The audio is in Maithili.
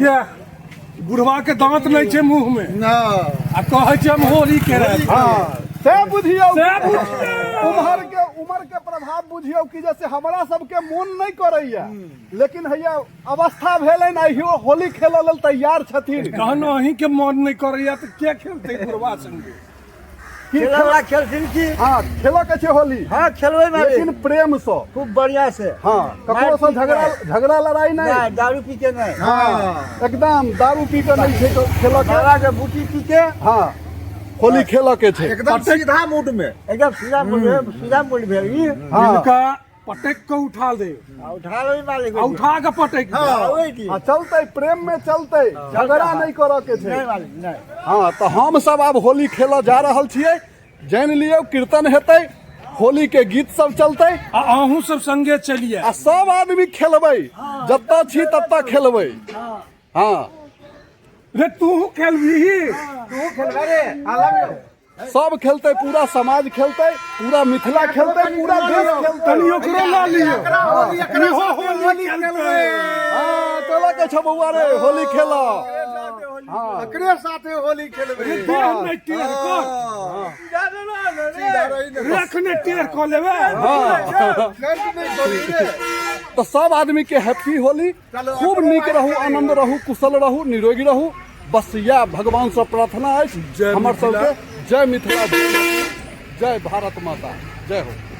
ये बुढ़वा के दांत नहीं छै मुंह में ना आ कहै छै हम होली के रहे हाँ से बुझियौ से बुझियौ। उम्र के उम्र के प्रभाव बुझियौ कि जैसे हमरा सबके मोन नहीं करैया लेकिन हैया अवस्था भेलै ने अहियो होली खेलऽ लेल तैयार छथिन तहन अहीं के मन नहीं करैया तऽ के खेलतै बुढ़वा संगे की खेलऽ वाला खेलथिन की हाँ खेलऽ के छै होली हाँ खेलबै मालिक लेकिन प्रेम से खूब बढ़िया से हाँ ककरो से झगड़ा झगड़ा लड़ाई नहीं नहीं दारू पी के नहीं हाँ एकदम दारू पी के नहीं छै खेलऽ के बाबा के बूटी पी के हाँ होली खेलऽ के छै एकदम सीधा मूड में एकदम सीधा मूड भेल सीधा मूड भेल ई हाँ हिनका पटक के उठा दे आ उठा लेबै मालिक आ उठा के पटक दे हाँ ओहि की हाँ चलतै प्रेम में चलतै झगड़ा नहीं करऽ के छै नहीं मालिक नहीं हाँ तऽ हम सब आब होली खेलऽ जा रहल छियै जानि लियौ कीर्तन हेतै होली के गीत सब चलतै आ अहूँ सब संगे चलिए आ सब आदमी खेलबै जतऽ छी ततऽ खेलबै हाँ रे तू खेलबी तू खेलबे रे सब खेलतै पूरा समाज खेलतै पूरा मिथिला खेलतै पूरा देश खेलतै तनी ओकरो ला लियो इहो होली खेलतै हाँ चलऽ के छौ बौआ रे होली खेलऽ एकरे साथे होली खेलबै रे देह नहि टेढ़ कर सीधा रही ने रेख नहि टेढ़ कऽ लेबै दर्द नहि करी रे तऽ सब आदमी के हैप्पी होली खूब नीक रहू आनंद रहू कुशल रहू निरोगी रहू बस इएह भगवानसँ प्रार्थना अछि जय हमर मिथिला। सबके जय मिथिला जय भारत माता जय हो।